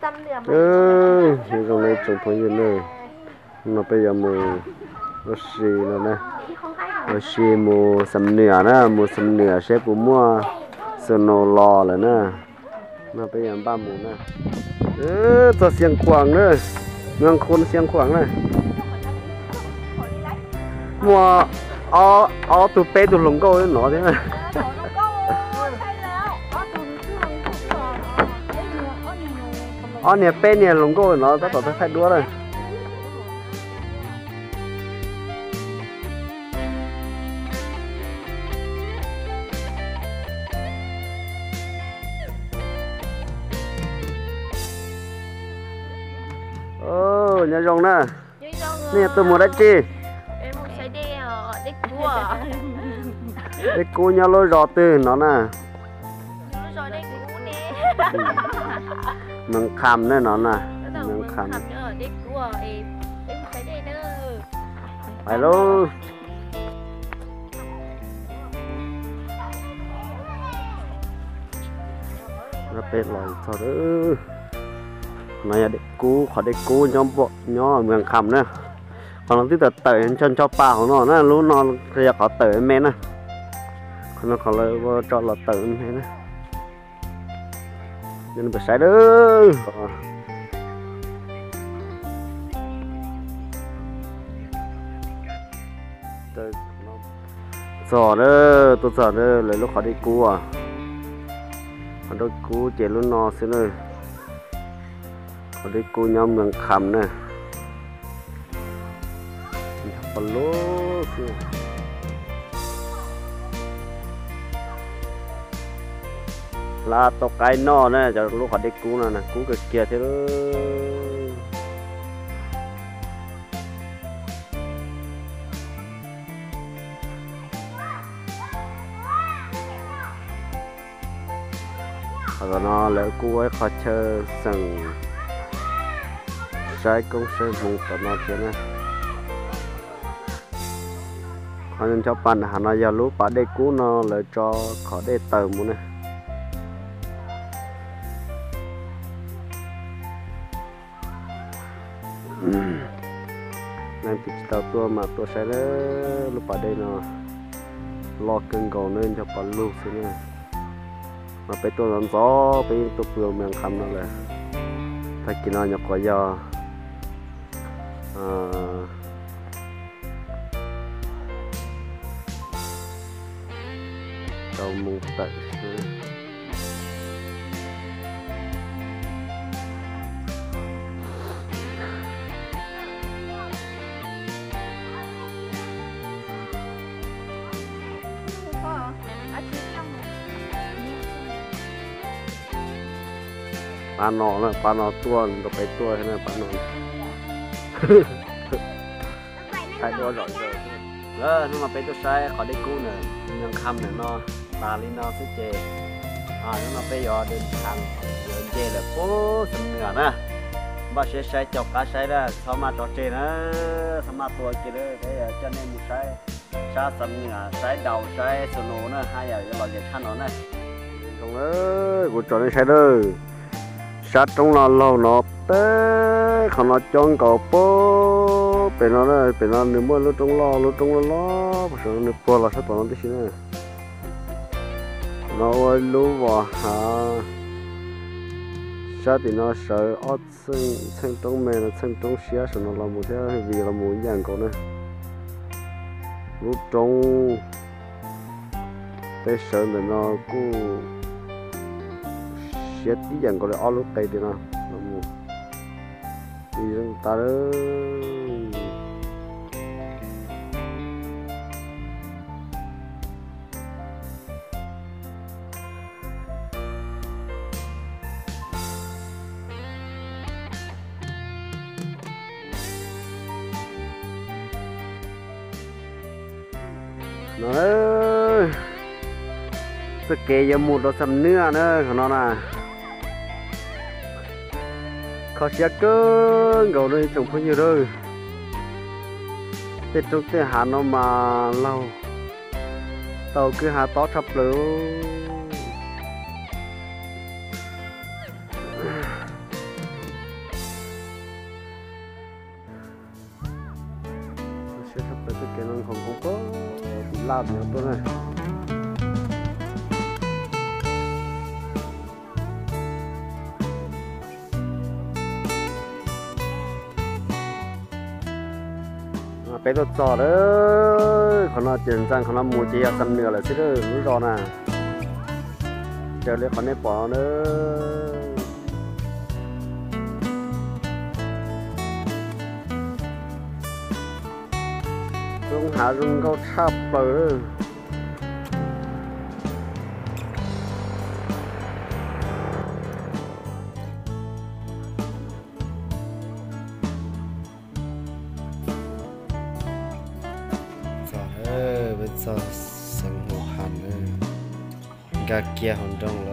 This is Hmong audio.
Nyob zoo nej tsoom phooj ywg na, no peb yuav mus ua si no na, ua si mus Xam Nuam na, mus Xam Nuam seb puas muaj snow los lawm na. No peb yuav npaj mus na. Txog Xiav Khuam na, Moos Kham Xiav Khuam na. Muaj ob tug peb tug hluas nkauj no thiab. Ob niag peb niag hluas nkauj no tab tom thaij duab na. Nyob zoo na. Nej tuaj mus dab tsi? Dej kub nyob lub zos twg no na? Moos Kham ne no na. Moos Kham. Hais lauj. Peb los txog, no yog dej kub, qhov dej kub nyob Moos Kham na. Qhov no twb tawm tawm ncho ncho pa hauv no na, lub no yog qhov tawm me na. Qhov no qhov lawv ua tso los tawm me na. Saib lawm. Txog, tuaj txog lawv lub qhov dej kub. Qhov dej kub ces lub no xwb na. Qhov dej kub nyob Moos Kham na. Pom lub xwb. Hla tau qaib noj na, cov lub qhov dej kub no kub kawg kiag thiab. Qhov no lawv kuj ua ib qho chaw xeem saib koob saib hmoov tom no thiab na. Qhov ncho pa nram hav no yog lub pas dej kub no lawv tso qhov dej tawm mus na. Leej twg tsis tau tuaj mas tuaj saib lawm, lub pas dej no loj kawg nkaus na, ncho pa lug xwb na. Mas peb tuaj ntxov ntxov peb yeej tuaj pw Moos Kham no lawm. Tag kis no nyuam qhuav yog rau mus tawm xwb. Pab no na, pab no tuaj nrog peb tuaj thiab na, pab no. Thaij duab zom zaws. Hnub no peb tuaj saib qhov dej kub na, Moos Kham ntawm no tas li no xwb ces hnub no peb yuav dej thav, yuav nce lawm puag Xam Nuam na. Npaj siab saib, caum qab saib na, txhob maj tso tseg na, txhob maj tua kiag na, peb yuav coj nej mus saib sab Xam Nuam, saib daus, saib snow na, haj yam yuav lom zem tshaj no na. Zoo, kuv tso nej saib na, sab roob no laug no teb, qhov no coob nkaus puag pem no, pem no nws muaj lub roob loj, lub roob loj loj, nws puag los sab tom no tib si na. No ua lub vos hav, sab tim no sawv ob txheej, txheej roob me no, txheej roob siab saum no los mus thiab, vim los mus ib yam nkaus na. Lub roob, peb sawv ntawm no kuj siab tib yam nkaus li ob lub qe tim no los mus. Ib zoo tas lawm. No, txoj kev yuav mus rau Xam Nuam na, qhov no na. Kho siab kawg nkaus rau ib tsoom phooj ywg lawm. Tej roob tej hav no mas laug tau kwj ha tob tshaj plaws. Kev no khoom koob pab laj no tuaj na. Peb tuaj txog lawm, qhov no ces ntxeev qhov no mus ces yog Xam Nws lawm xwb lub zos na. Raws li qhov nej pom no, zoo hav zoo nkauj tshaj plaws. Txog, peb txog xeev Hus Has, nkag kiag hauv nroog